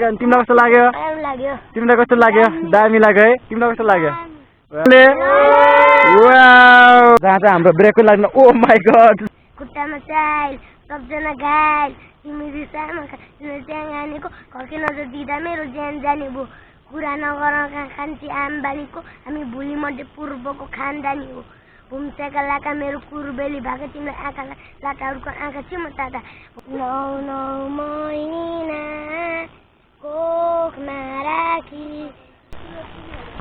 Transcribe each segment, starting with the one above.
तिमीलाई कस्तो लाग्यो तिमीलाई कस्तो लाग्यो दामी लाग्यो है तिमीलाई कस्तो लाग्यो वाउ जहाँ चाहिँ हाम्रो ब्रेकको लाग्नु ओ माय गॉड खुट्टामा चाल सबजना घायल तिमी रिसामा च्याङ्गानीको घरकै नजर दिँदा मेरो ज्यान जाने भो कुरा नगर खान्छी आम्बानीको हामी भुली मध्ये पूर्वको खानदानी हो भुम्सेका लाका मेरो कुरबेली भएको तिम्रो आँखा लाटाहरूको आँखा चिमतादा 9 महिना कोखमा राखी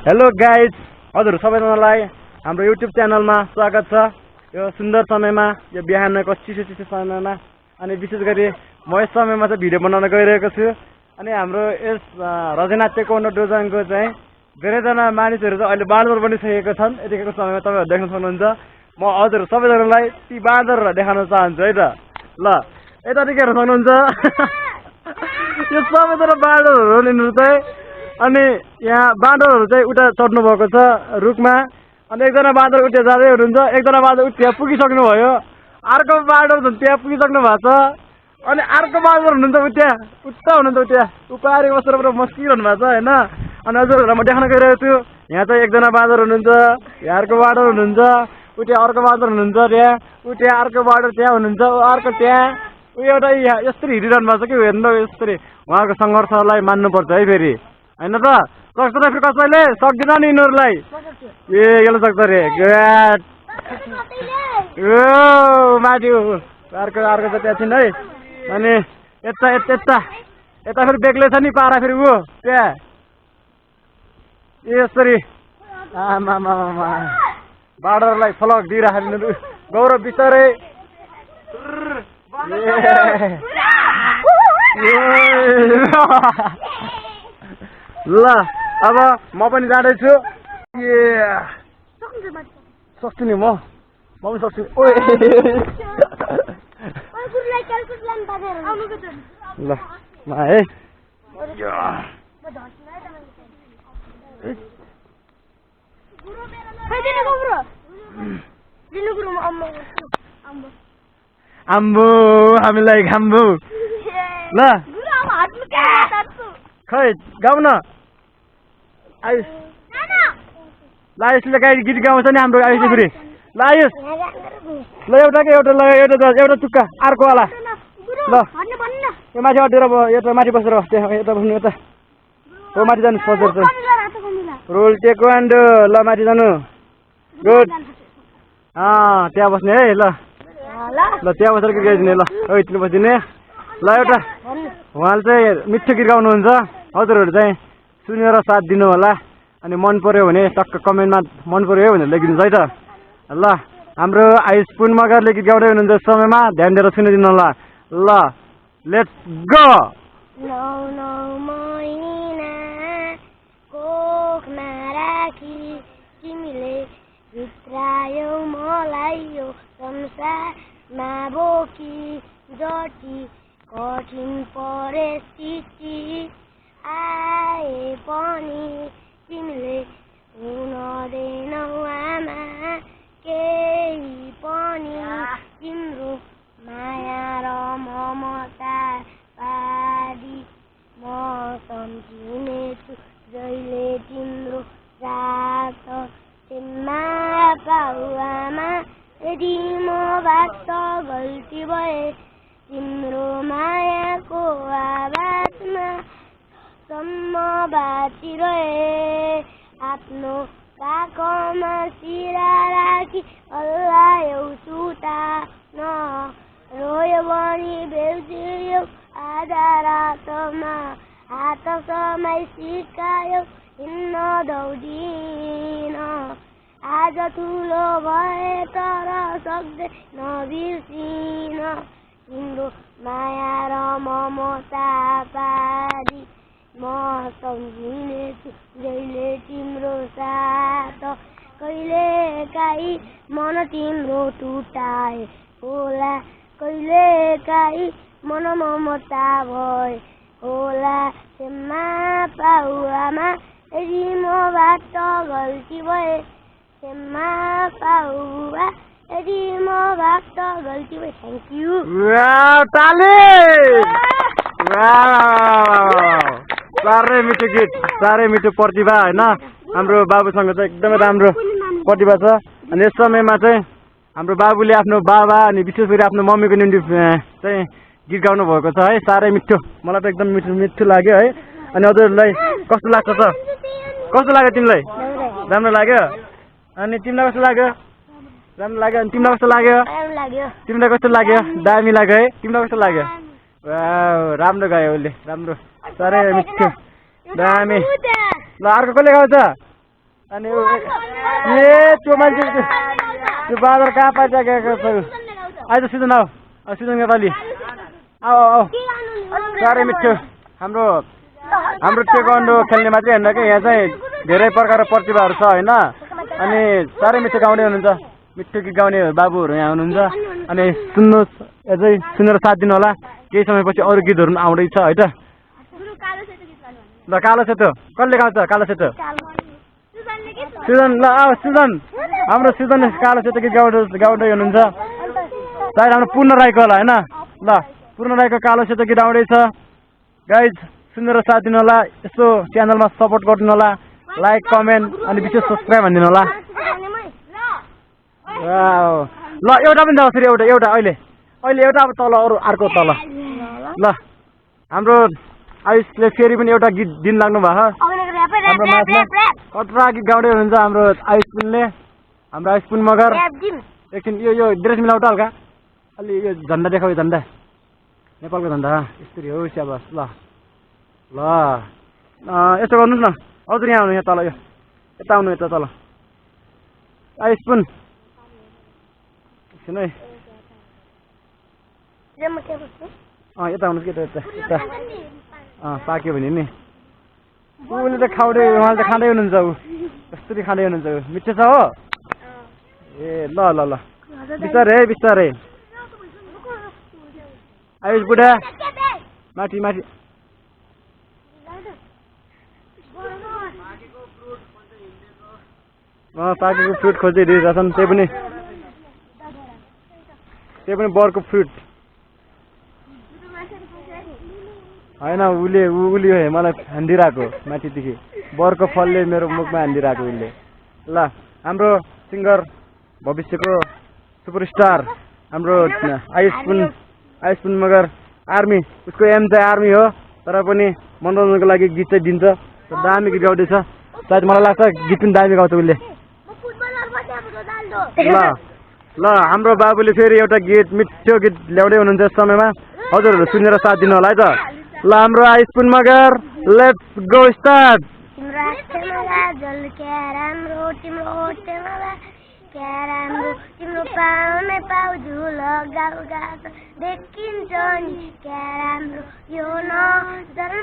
हेलो गाइज हजुर सबैजनालाई हाम्रो युट्युब च्यानलमा स्वागत छ यो सुन्दर समयमा यो बिहानको चिसो चिसो समयमा अनि विशेष गरी म यस समयमा चाहिँ भिडियो बनाउन गइरहेको छु अनि हाम्रो यस रजनात्यको डोजाङको चाहिँ धेरैजना मानिसहरू चाहिँ अहिले बाँदर बनिसकेको छन् यतिको समयमा तपाईँहरू देख्न सक्नुहुन्छ म हजुर सबैजनालाई ती बाँदरहरूलाई देखाउन चाहन्छु है त ल यतादेखि हेर्न सक्नुहुन्छ यो सबैजना बाँदरहरू लिनु चाहिँ अनि यहाँ बाँदरहरू चाहिँ उता चढ्नु भएको छ रुखमा अनि एकजना बाँदर उठ्या जाँदै हुनुहुन्छ एकजना बाँदर त्यहाँ पुगिसक्नु भयो अर्को बाँदर त्यहाँ पुगिसक्नु भएको छ अनि अर्को बाँदर हुनुहुन्छ उता हुनुहुन्छ त्यहाँ उपारि बसेर पुरा मस्किरहनु भएको छ होइन अनि हजुरहरूलाई म देखाउन गइरहेको छु यहाँ चाहिँ एकजना बाँदर हुनुहुन्छ यहाँ अर्को बाँदर हुनुहुन्छ उता अर्को बाँदर हुनुहुन्छ त्यहाँ उता अर्को बाँदर त्यहाँ हुनुहुन्छ अर्को त्यहाँ ऊ एउटा यसरी हिँडिरहनु भएको छ कि हेर्नु यसरी उहाँको सङ्घर्षलाई मान्नुपर्छ है फेरि होइन त सक्छ र फेरि कसैले सक्दैन नि यिनीहरूलाई ए यसले सक्छ अरे माथि अर्को अर्को त त्यहाँ छिन् है अनि यता यता यता यता फेरि बेग्लै छ नि पारा फेरि ऊ त्यहाँ यसरी आमा बाँदरलाई फलक दिइराखेको गौरव बिस्तारै ल अब म पनि जाँदैछु सक्छु नि म पनि सक्छु ल है आम्बो हामीलाई घाम्बो ल खै गाउन आयुष ल आयुषले गाडी गीत गाउँछ नि हाम्रो आयुष फेरि ल आयुष ल एउटा एउटा चुक्का अर्कोवाला ल यो माथि अटेर यता माथि बसेर यता बस्नु यता हो माथि जानु सजेर चाहिँ रोल टेक्वान्डो ल माथि जानु गुड त्यहाँ बस्ने है ल त्यहाँ बसेर गीत गाइदिने ल यति बसिदिने ल एउटा उहाँले चाहिँ मिठो गीत गाउनुहुन्छ हजुरहरू चाहिँ सुनेर साथ दिनु होला अनि मन पर्यो भने टक्क कमेन्टमा मन पर्यो भनेर लेखिदिनुहोस् है त ल हाम्रो आयुष पुन मगरले गीत गाउँदै हुनुहुन्छ समयमा ध्यान दिएर सुनिदिनु होला ल लेट्स गो 9 महिना कोखमा राखी तिमीले भित्रायौ मलाई यो संसारमा बोकी जति कठिन परिस्थिति आए पनि तिमीले हुँदैनौ आमा केही पनि तिम्रो माया र ममता पारी म सम्झिनेछु जहिले तिम्रो साथ तिमीमा पाउ आमा यदि मबाट गल्ती भए तिम्रो मायाको आवाजमा सम्म बाँचिरहे आफ्नो काखमा सिरा राखी हल्लायौ सुता न रोयो भने बेल्जियौ आधा रातमा हात समाई सिकायो हिँड्न दौडिन आज ठुलो भए तर सक्दै नबिर्सिन तिम्रो माया र ममता पारी म सम्झिनेछु जहिले तिम्रो साथ कहिले काहीँ मन तिम्रो टुटाए होला कहिले काहीँ मन ममता भए होला क्षमा पाउ आमा यदि मबाट गल्ती भए क्षमा पाउ बुबा यदि मबाट गल्ती भए थ्याङ्क यू वाह ताली वाह साह्रै मिठो गीत साह्रै मिठो प्रतिभा होइन हाम्रो बाबुसँग चाहिँ एकदमै राम्रो प्रतिभा छ अनि यस समयमा चाहिँ हाम्रो बाबुले आफ्नो बाबा अनि विशेष गरी आफ्नो मम्मीको निम्ति चाहिँ गीत गाउनु भएको छ है साह्रै मिठो मलाई त एकदम मिठो मिठो लाग्यो है अनि हजुरलाई कस्तो लाग्छ त कस्तो लाग्यो तिमीलाई राम्रो लाग्यो अनि तिमीलाई कस्तो लाग्यो राम्रो लाग्यो अनि तिमीलाई कस्तो लाग्यो तिमीलाई कस्तो लाग्यो दामी लाग्यो है तिमीलाई कस्तो लाग्यो राम्रो गायो उसले राम्रो साह्रै मिठो दामी ल अर्को कसले गाउँछ अनि त्यो मान्छे त्यो बादर कहाँ पाइसकेको छ आइज सिजन आऊ सिजन नेपाली आऊ आऊ साह्रै मिठो हाम्रो टेक्वान्डो खेल्ने मात्रै होइन कि यहाँ चाहिँ धेरै प्रकारको प्रतिभाहरू छ होइन अनि साह्रै मिठो गाउने हुनुहुन्छ मिठो गीत गाउने बाबुहरू यहाँ हुनुहुन्छ अनि सुन्नुहोस् अझै सुनेर साथ दिनु होला केही समयपछि अरू गीतहरू पनि आउँदैछ है त ल कालो सेतो कसले गाउँछ कालो सेतो सुजन ल आऊ सुजन हाम्रो सुजन कालो सेतो गीत गाउँदै हुनुहुन्छ सायद हाम्रो पूर्ण राईको होला होइन ल पूर्ण राईको कालो सेतो गीत आउँदैछ गाइज सुनेर साथ दिनु होला यसो च्यानलमा सपोर्ट गरिदिनु होला लाइक कमेन्ट अनि विशेष सब्सक्राइब भनिदिनु होला ल एउटा पनि जाओस् एउटा अहिले एउटा अब तल अरू अर्को तल ल हाम्रो आयुषले फेरि पनि एउटा गीत दिन लाग्नु भएको हाम्रो माझमा कत्रा गीत गाउँदै हुनुहुन्छ हाम्रो आयुष पुन मगर एकछिन यो ड्रेस मिलाउट हल्का अलि यो झन्डा देखाऊ झन्डा नेपालको झन्डा यसरी हो स्याबास ल यसो गर्नुहोस् न हजुर यहाँ आउनु यहाँ तल यो यता आउनु यता तल आयुष पुन एकछिन है यता आउनुहोस् कि यता पाक्यो भने नि उसले त खाउँदै उहाँले त खाँदै हुनुहुन्छ ऊ कस्तरी खाँदै हुनुहुन्छ ऊ मिठो छ हो ए ल बिस्तारै आयुष बुढा माथि पाकेको फ्रुट खोज्दै रहेछन् त्यही पनि बरको फ्रुट होइन उसले मलाई हान्दिरहेको माथिदेखि बरको फलले मेरो मुखमा हान्दिरहेको उसले ल हाम्रो सिङ्गर भविष्यको सुपरस्टार हाम्रो आयुष पुन मगर आर्मी उसको एम चाहिँ आर्मी हो तर पनि मनोरञ्जनको लागि गीत चाहिँ दिन्छ दामी गीत गाउँदैछ सायद मलाई लाग्छ गीत पनि दामी गाउँछ उसले ल हाम्रो बाबुले फेरि एउटा गीत मिठो गीत ल्याउँदै हुनुहुन्छ यस समयमा हजुरहरू सुनेर साथ दिनु होला है त ल हाम्रो आयुष पुन मगर लेट्स गो स्टार्ट तिम्रो पाउनै पाउ झुलो गाउ गाछ देखिन्छ नि क्या राम्रो यो नजर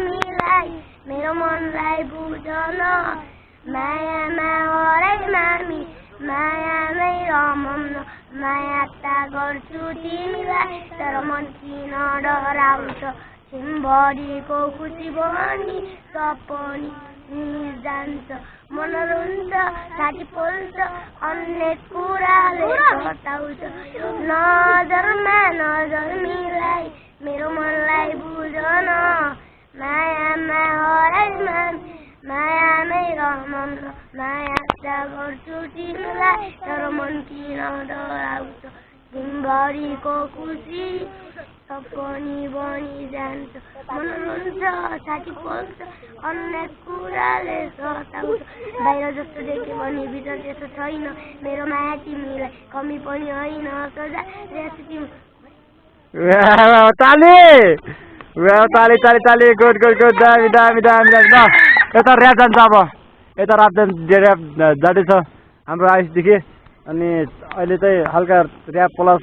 मिलाई मेरो मनलाई बुझ न मायामा हराइ मामी मायामै रमाउन माया त गर्छु तिमीलाई तर मन किन डराउँछ सिमभरिको खुसी भनी सपनी जान्छ मन रुन्छ छाती पोल्छ अन्य कुराले सताउँछ नजरमा नजर मिलाई मेरो मनलाई बुझ न मायामा हराइ मायामै रमाउन माया त गर्छु तिमीलाई तर मन किन डराउँछ दिनभरिको खुसी सपनी बनी जान्छ मन रुन्छ छाती पोल्छ अन्य कुराले सताउँछ बाहिर जस्तो देख्यो भने भित्र त्यस्तो छैन मेरो माया तिमीलाई कमी पनि होइन सदा ताली गुड दामी ल यता ऱ्याप जान्छ अब यता ऱ्याप जाँदैछ हाम्रो आयुषदेखि अनि अहिले चाहिँ हल्का ऱ्याप प्लस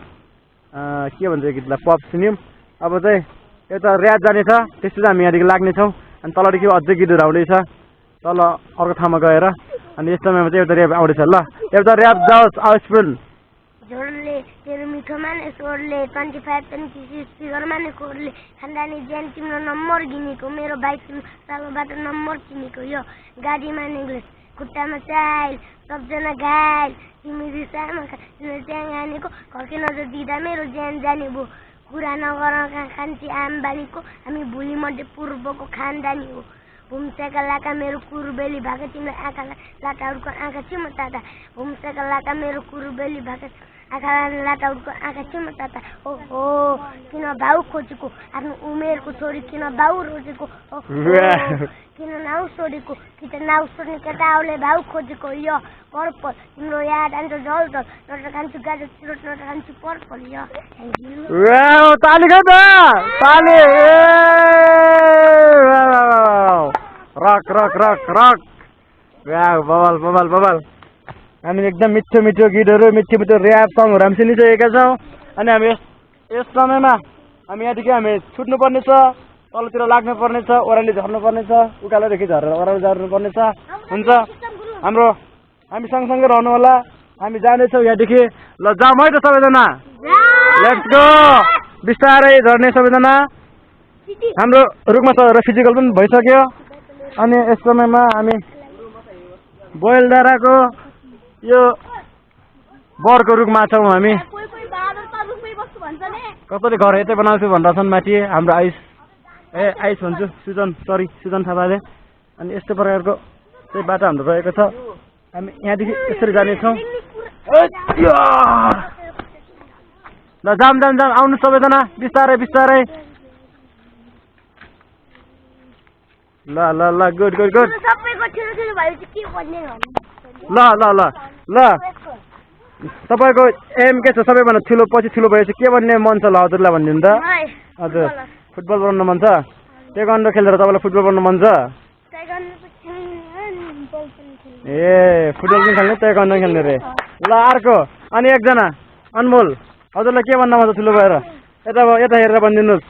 के भन्छ गीतलाई पप सुन्यौँ अब चाहिँ यता ऱ्याप जानेछ त्यस्तो चाहिँ हामी यहाँदेखि लाग्नेछौँ अनि तलदेखि अझै गीतहरू आउँदैछ तल अर्को ठाउँमा गएर अनि यस समयमा चाहिँ एउटा ऱ्याप आउँदैछ ल एउटा ऱ्याप जाओस् आयुषपुल झोलले तेरो मिठोमा नै स्वरले 25 26 फिगरमा नै कोरले खानदानी ज्यान तिम्रो नम्बर गिनेको मेरो बाइक तिम्रो सालबाट नम्बर चिनेको यो गाडीमा नेग्लेस खुट्टामा चाइल सबजना घायल तिमी रिसामा तिम्रो च्याङ हानेको घरकै नजर दिँदा मेरो ज्यान जाने भो कुरा नगर कान्छी आमबारीको हामी भोलि मध्य पूर्वको खानदानी हो भूमसेका लाका मेरो कुरुबेली भएको तिम्रो आँखा लाटाउडको आँखा छिम ताता भूमसेका लाका मेरो कुरुबेली भएको आँखा लाटाउडको आँखा छिम ताता ओहो किन भाउ खोजेको आफ्नो उमेरको छोरी किन भाउ रोजेको ओहो किन नाउ सोधेको कि त नाउ सोध्ने केटाहरूले भाउ खोजेको यो पर्पल तिम्रो याद आन्छ जल जल नत्र खान्छु गाजर चिरोट नत्र खान्छु पर्पल यो थ्याङ्क यू ताली खै त ताली rock rock rock rock bubble bubble bubble हामी एकदम मिठो मिठो गीतहरू मिठो मिठो ऱ्याप सङहरू हामी सुनिसकेका छौँ अनि हामी यस समयमा हामी यहाँदेखि हामी छुट्नुपर्ने छ तलतिर लाग्नुपर्ने छ ओह्राली झर्नुपर्ने छ उकालोदेखि झरेर ओह्रालो झर्नुपर्ने छ हुन्छ हामी सँगसँगै रहनु होला हामी जाँदैछौँ यहाँदेखि ल जाऊँ है त सबैजना लेट्स गो बिस्तारै झर्ने सबैजना हाम्रो रुखमा चढेर फिजिकल पनि भइसक्यो अनि यस समयमा हामी बोइलडाँडाको यो बरको रुखमा छौँ हामी कसैले घर यतै बनाउँछु भनेर छन् माथि हाम्रो आइस भन्छु सुजन थापाले अनि यस्तो प्रकारको चाहिँ बाटो हाम्रो रहेको छ हामी यहाँदेखि यसरी जानेछौँ ल जाम आउनु सबैजना बिस्तारै बिस्तारै ल ल ल गुड गुड गुड ल तपाईँको एम के छ सबैभन्दा ठुलो पछि ठुलो भएपछि के भन्ने मन छ ल हजुरलाई भनिदिनु त हजुर फुटबल बनाउनु मन छ टेक्वान्डो खेलेर तपाईँलाई फुटबल बनाउनु मन छ ए फुटबल पनि खेल्ने टेक्वान्डो खेल्ने रे ल अर्को अनि एकजना अनमोल हजुरलाई के भन्न मन छ ठुलो भएर यता हेरेर भनिदिनुहोस्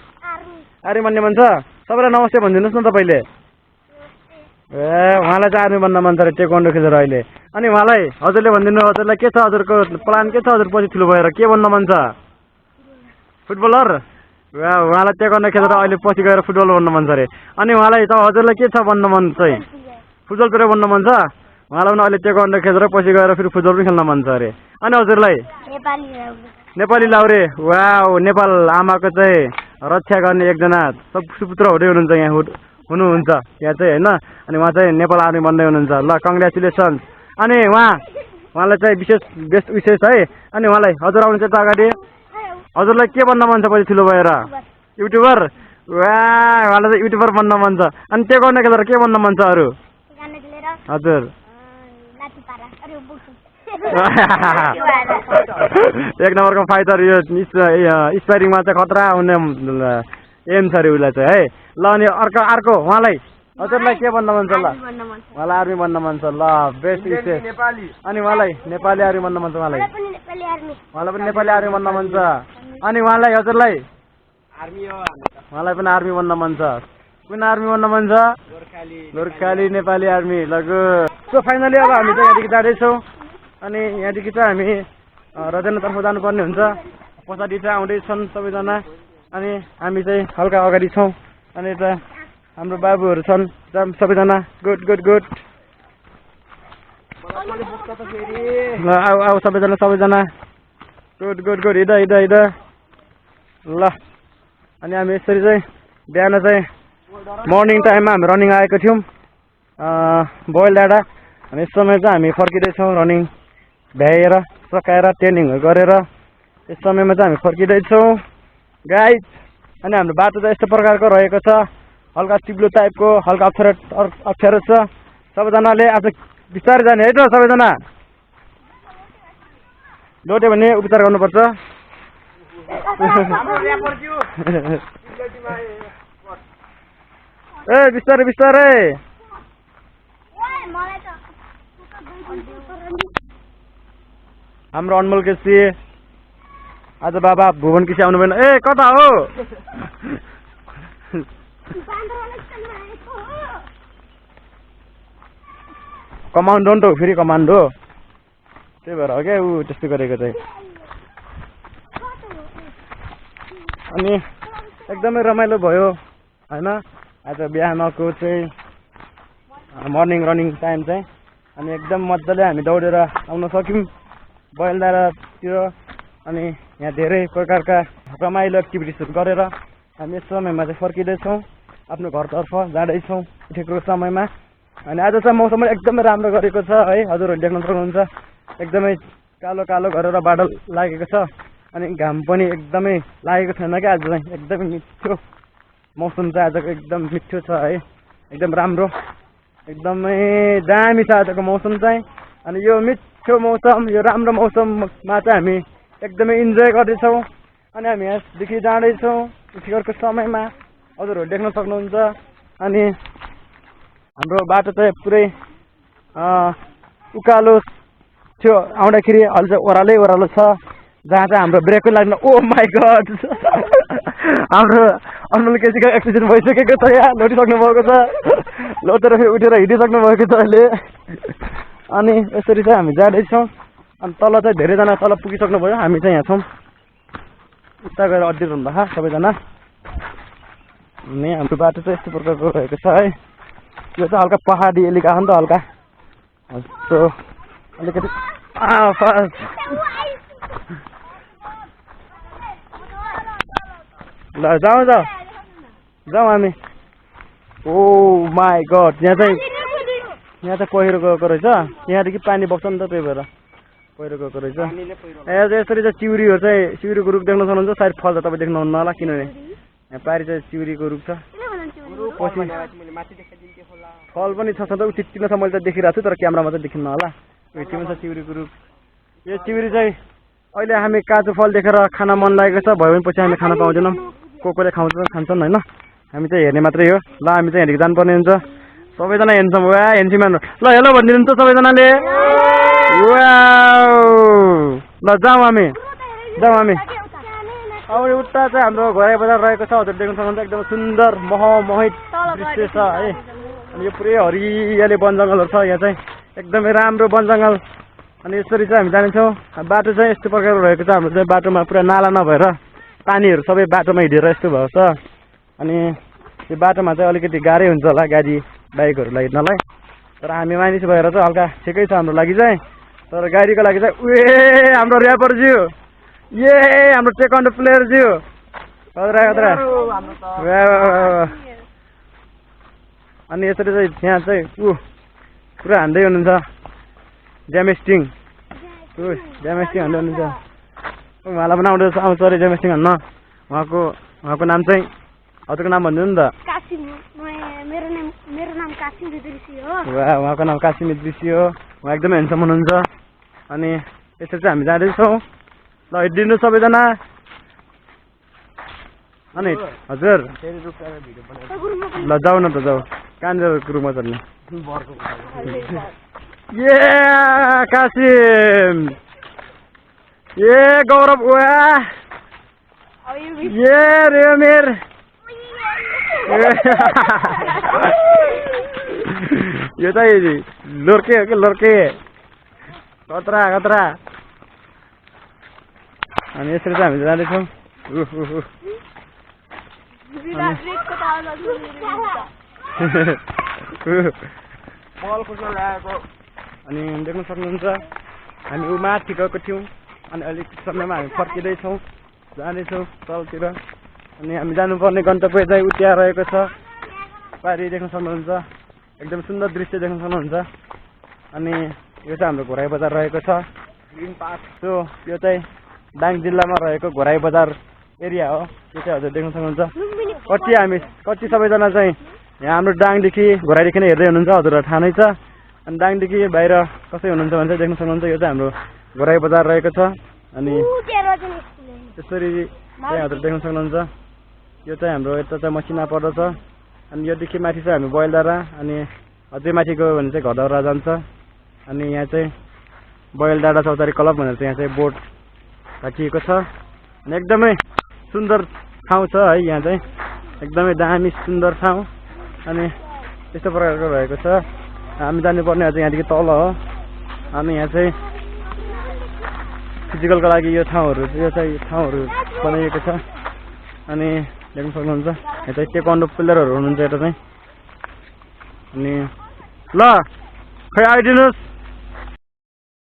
आर्मी भन्ने मन छ सबैलाई नमस्ते भनिदिनुहोस् न तपाईँले ए उहाँलाई चाहिँ आर्मी बन्न मन छ अरे टेक्वान्डो खेलेर अहिले अनि उहाँलाई हजुरले भनिदिनु हजुरलाई के छ हजुरको प्लान के छ हजुर पछि ठुलो भएर के बन्न मन छ फुटबलर उहाँलाई टेक्वान्डो खेलेर अहिले पछि गएर फुटबल बन्न मन छ अरे अनि उहाँलाई त हजुरलाई के छ बन्न मन चाहिँ फुटबल प्लेयर बन्न मन छ उहाँलाई पनि अहिले टेक्वान्डो खेलेर पछि गएर फेरि फुटबल पनि खेल्न मन छ अरे अनि हजुरलाई नेपाली लाउरे वा नेपाल आमाको चाहिँ रक्षा गर्ने एकजना सब सुपुत्र हुँदै हुनुहुन्छ यहाँ हुनुहुन्छ यहाँ चाहिँ होइन अनि उहाँ चाहिँ नेपाल आर्मी बन्दै हुनुहुन्छ ल कङ्ग्रेचुलेसन्स अनि उहाँलाई चाहिँ विशेष बेस्ट विशेष है अनि उहाँलाई हजुर आउनु चाहिँ अगाडि हजुरलाई के बन्न मन छ पछि ठुलो भएर युट्युबर वा उहाँलाई चाहिँ युट्युबर बन्न मन छ अनि त्यो गर्ने खेलेर के बन्न मन छ अरू हजुर एक नम्बरको फाइटर यो स्पाइरिङमा चाहिँ खतरा हुने एम छ अरे उसलाई चाहिँ है ल अनि अर्को उहाँलाई हजुरलाई के भन्न मन छ ल उहाँलाई आर्मी बन्न मन छ ल बेस्ट विशेष अनि उहाँलाई नेपाली आर्मी बन्न मन छ उहाँलाई पनि नेपाली आर्मी बन्न मन छ अनि उहाँलाई हजुरलाई उहाँलाई पनि आर्मी बन्न मन छ कुन आर्मी बन्न मन छ गोर्खाली नेपाली आर्मी लगु सो फाइनली अब हामी चाहिँ यहाँदेखि जाँदैछौँ अनि यहाँदेखि चाहिँ हामी रजनतर्फ जानुपर्ने हुन्छ पछाडि चाहिँ आउँदैछन् सबैजना अनि हामी चाहिँ हल्का अगाडि छौँ अनि यता हाम्रो बाबुहरू छन् सबैजना गुड गुड गुड ल आऊ सबैजना गुड गुड गुड हिँड ल अनि हामी यसरी चाहिँ बिहान चाहिँ मर्निङ टाइममा हामी रनिङ आएको थियौँ बोइलडाँडा अनि यस समय चाहिँ हामी फर्किँदैछौँ रनिङ भ्याएर सकाएर ट्रेनिङहरू गरेर यस समयमा चाहिँ हामी फर्किँदैछौँ गाइज अनि हाम्रो बाटो चाहिँ यस्तो प्रकारको रहेको छ हल्का चिप्लो टाइपको हल्का अप्ठ्यारो छ सबैजनाले आज बिस्तारै जाने है त सबैजना लोट्यो भने उपचार गर्नुपर्छ ए बिस्तारै बिस्तारै हाम्रो अनमोल केसी आज बाबा भुवन केसी आउनु भएन ए कता हो कमान्डो नि त फेरि कमान्डो त्यही भएर हो क्या ऊ त्यस्तो गरेको चाहिँ अनि एकदमै रमाइलो भयो होइन आज बिहानको चाहिँ मर्निङ रनिङ टाइम चाहिँ अनि एकदम मजाले हामी दौडेर आउन सक्यौँ बोइलडाँडातिर अनि यहाँ धेरै प्रकारका रमाइलो एक्टिभिटिजहरू गरेर हामी यस समयमा चाहिँ फर्किँदैछौँ आफ्नो घरतर्फ जाँदैछौँ उठेको समयमा। अनि आज चाहिँ मौसम एकदमै राम्रो गरेको छ है, हजुरहरूले देख्न सक्नुहुन्छ एकदमै कालो कालो गरेर बादल लागेको छ अनि घाम पनि एकदमै लागेको छैन क्या। आज चाहिँ एकदमै मिठो मौसम चाहिँ आजको एकदम मिठो छ है, एकदम राम्रो एकदमै दामी छ आजको मौसम चाहिँ। अनि यो मिठो मौसम यो राम्रो मौसममा चाहिँ हामी एकदमै इन्जोय गर्दैछौँ अनि हामी यहाँदेखि जाँदैछौँ उठेको समयमा हजुरहरू देख्न सक्नुहुन्छ। अनि हाम्रो बाटो चाहिँ पुरै उकालो थियो आउँदाखेरि अहिले चाहिँ ओह्रालै ओह्रालो छ जहाँ चाहिँ हाम्रो ब्रेकै लाग्दैन। ओ माई गड हाम्रो अनमोल केसीको एक्सिडेन्ट भइसकेको छ यहाँ, लडिसक्नु भएको छ, लोटेर फेरि उठेर हिँडिसक्नु भएको छ अहिले। अनि यसरी चाहिँ हामी जाँदैछौँ अनि तल चाहिँ धेरैजना तल पुगिसक्नु भयो, हामी चाहिँ यहाँ छौँ उता गएर अड्डिनु भएको सबैजना। अनि हाम्रो बाटो चाहिँ यस्तो प्रकारको रहेको छ है, यो चाहिँ हल्का पहाडी एलिका हो नि त, हल्का यस्तो अलिकति फास्ट ल जाउँ हामी। ओ माई गड यहाँ चाहिँ पहिरो गएको रहेछ, यहाँदेखि पानी बग्छ नि त त्यही भएर पहिरो गएको रहेछ। यसरी चाहिँ चिउरीको रुख देख्न सक्नुहुन्छ, सायद फल त तपाईँ देख्नुहुन्न होला किनभने यहाँ पारि चाहिँ चिउरीको रुख छ, पछि फल पनि छ उ चित्तिन छ, मैले त देखिरहेको छु तर क्यामेरामा चाहिँ देखिन्न होला। भित्तीमा छ चिउरीको रुख। यो चिउरी चाहिँ अहिले हामी काँचो फल देखेर खान मन लागेको छ, भयो भने पछि हामी खान पाउँदैनौँ, कोले खान्छन् होइन, हामी चाहिँ हेर्ने मात्रै हो। ल हामी चाहिँ हेरेको जानुपर्ने हुन्छ, सबैजना हेर्छौँ। वा हेर्छौँ ल हेलो भनिदिनुहुन्छ सबैजनाले। ल जाउँ हामी अब उता चाहिँ हाम्रो घोराई बजार रहेको छ, हजुर देख्न सक्नुहुन्छ एकदम सुन्दर मोहित दृश्य छ है। अनि यो पुरै हरियाली वन जङ्गलहरू छ यहाँ चाहिँ एकदमै राम्रो वन जङ्गल। अनि यसरी चाहिँ हामी जानेछौँ। बाटो चाहिँ यस्तो प्रकारको रहेको छ, हाम्रो चाहिँ बाटोमा पुरा नाला नभएर पानीहरू सबै बाटोमा हिँडेर यस्तो भएको छ। अनि यो बाटोमा चाहिँ अलिकति गाह्रै हुन्छ होला गाडी बाइकहरूलाई हिँड्नलाई, तर हामी मानिस भएर चाहिँ हल्का ठिकै छ हाम्रो लागि चाहिँ। तर गाडीको लागि चाहिँ हाम्रो ऱ्यापरज्यू हाम्रो टेक्वान्डो प्लेयरज्यू खतरा। अनि यसरी चाहिँ यहाँ चाहिँ पुरा हान्दै हुनुहुन्छ ड्यामेस्टिङ हान्दै हुनुहुन्छ। उहाँलाई पनि आउँछ अरे ड्यामेस्टिङ हान्न। उहाँको नाम चाहिँ हजुरको नाम भनिदिनु नि त। मेरो नाम कासिम इद्रिसी हो। उहाँको नाम कासिम इद्रिसी हो, उहाँ एकदमै ह्यान्डसम हुनुहुन्छ। अनि यसरी चाहिँ हामी जाँदैछौँ। ल हिँडिदिनु सबैजना। अनि हजुर ल जाऊ न त जाऊ, कहाँ जाऊ रुममा चल्ने। कासिम गौरव रेमेर यो चाहिँ लोर्के हो कि लोर्के खतरा। अनि यसरी चाहिँ हामी जाँदैछौँ। अनि देख्न सक्नुहुन्छ हामी माथि गएको थियौँ अनि अलिक समयमा हामी फर्किँदैछौँ, जाँदैछौँ तलतिर। अनि हामी जानुपर्ने गन्तव्य चाहिँ उता रहेको छ, पारि देख्न सक्नुहुन्छ एकदम सुन्दर दृश्य देख्न सक्नुहुन्छ। अनि यो चाहिँ हाम्रो घोराई बजार रहेको छ ग्रिन पार्क। यो चाहिँ दाङ जिल्लामा रहेको घोराई बजार एरिया हो, यो चाहिँ हजुर देख्न सक्नुहुन्छ। कति सबैजना चाहिँ यहाँ हाम्रो डाङदेखि घोराइदेखि नै हेर्दै हुनुहुन्छ, हजुरलाई थाहा नै छ। अनि डाङदेखि बाहिर कसै हुनुहुन्छ भने चाहिँ देख्न सक्नुहुन्छ यो चाहिँ हाम्रो घोराई बजार रहेको छ। अनि त्यसरी चाहिँ हजुर देख्न सक्नुहुन्छ यो चाहिँ हाम्रो यता चाहिँ मसिना पर्दछ। अनि योदेखि माथि चाहिँ हामी बयलडाँडा, अनि अझै माथि गयो भने चाहिँ घरदाउरा जान्छ। अनि यहाँ चाहिँ बयलडाँडा चौतारी क्लब भनेर चाहिँ यहाँ चाहिँ बोर्ड राखिएको छ। अनि एकदमै सुन्दर ठाउँ छ है, यहाँ चाहिँ एकदमै दामी सुन्दर ठाउँ। अनि यस्तो प्रकारको रहेको छ। हामी जानुपर्ने अझै यहाँदेखि तल हो। अनि यहाँ चाहिँ फिजिकलको लागि यो चाहिँ ठाउँहरू बनाइएको छ। अनि देख्न सक्नुहुन्छ यहाँ चाहिँ टेक्वान्डो प्लेयरहरू हुनुहुन्छ यता चाहिँ। अनि ल खै आइदिनुहोस्।